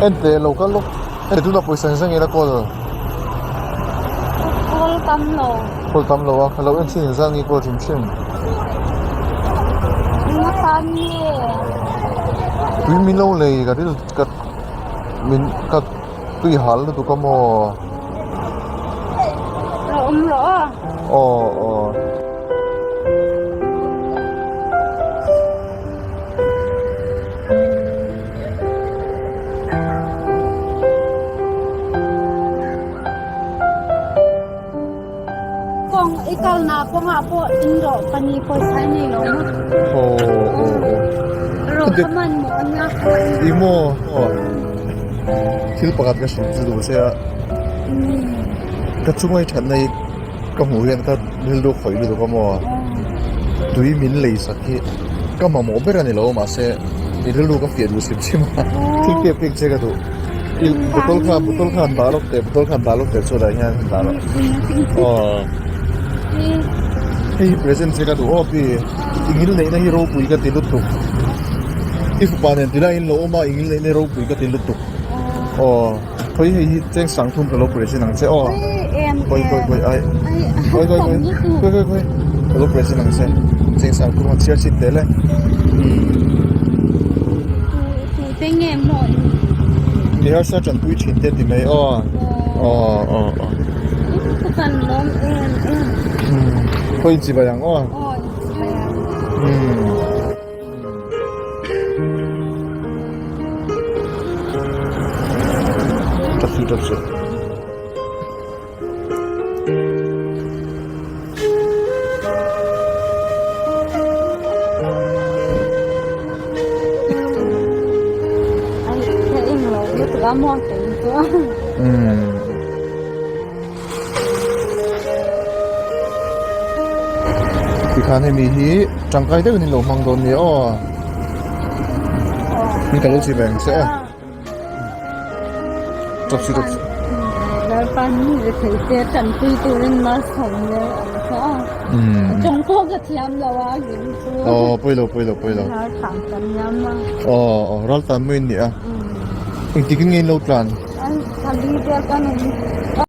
En teh lo kal lawk. Hei tunah pawisa engzah nge la kawl? Kawl tam lo. Kawl tam lo a, ka lo en thin engzah nge kawl hrim hrim. Enga tan nge? Tui min lo lei ka ril ka min ka tui hal lutuk a maw? Lo awm rawh a. Aw aw. Kawng i kalna kawngah pawh in rawh pani pawisa i nei lo maw? Aw aw aw. Rawh ka man maw ania? I maw? Aw. Thil pakhat ka hrilh chu duh se a. Ka chunga i thatna hi ka hmuh hian ka rilru khawih lutuk a maw? Tui min lei sak hi ka mamawh ber a ni lo mahse i rilru ka fiah duh hrim hrim a thil pek pek che ka duh i bottle kha bottle kha an dah lawk teh bottle kha an dah lawk teh chuan ah hian an dah lawk aw hei hi present che ka duh aw pi i ngil neihna hi ropui ka ti lutuk i fapa nen tilai in lo awm a i ngil neihna hi ropui ka ti lutuk aw. Khawi hei hi cheng sang thum ka lo present ang che aw. Khawi khawi khawi ai. Khawi khawi khawi khawi khawi khawi ka lo present ang che. Cheng sang thum a chhiar chhit teh le. Tu te nge maw in. Mi harsa tanpui thin te ti mai aw. Aw aw aw. Ka kan lawm em em. Khawi in chibai ang aw. Aw in chibai ang. Tikhan hemi hi tangkai deuhin in lo hmang dawn nia aw. Min ka lo chi ve ang che aw. Chawp si chawp si. Lalpan mi ve thei te tanpui turin malsawm zel ang che aw. Tawng pawh ka thiam lo a gim chu. Aw pawilo pawilo pawilo. Ral tlan kan niam a. Aw aw ral tlan mai an ni a. Engtikin nge in lo tlan? An thali vel kan awm.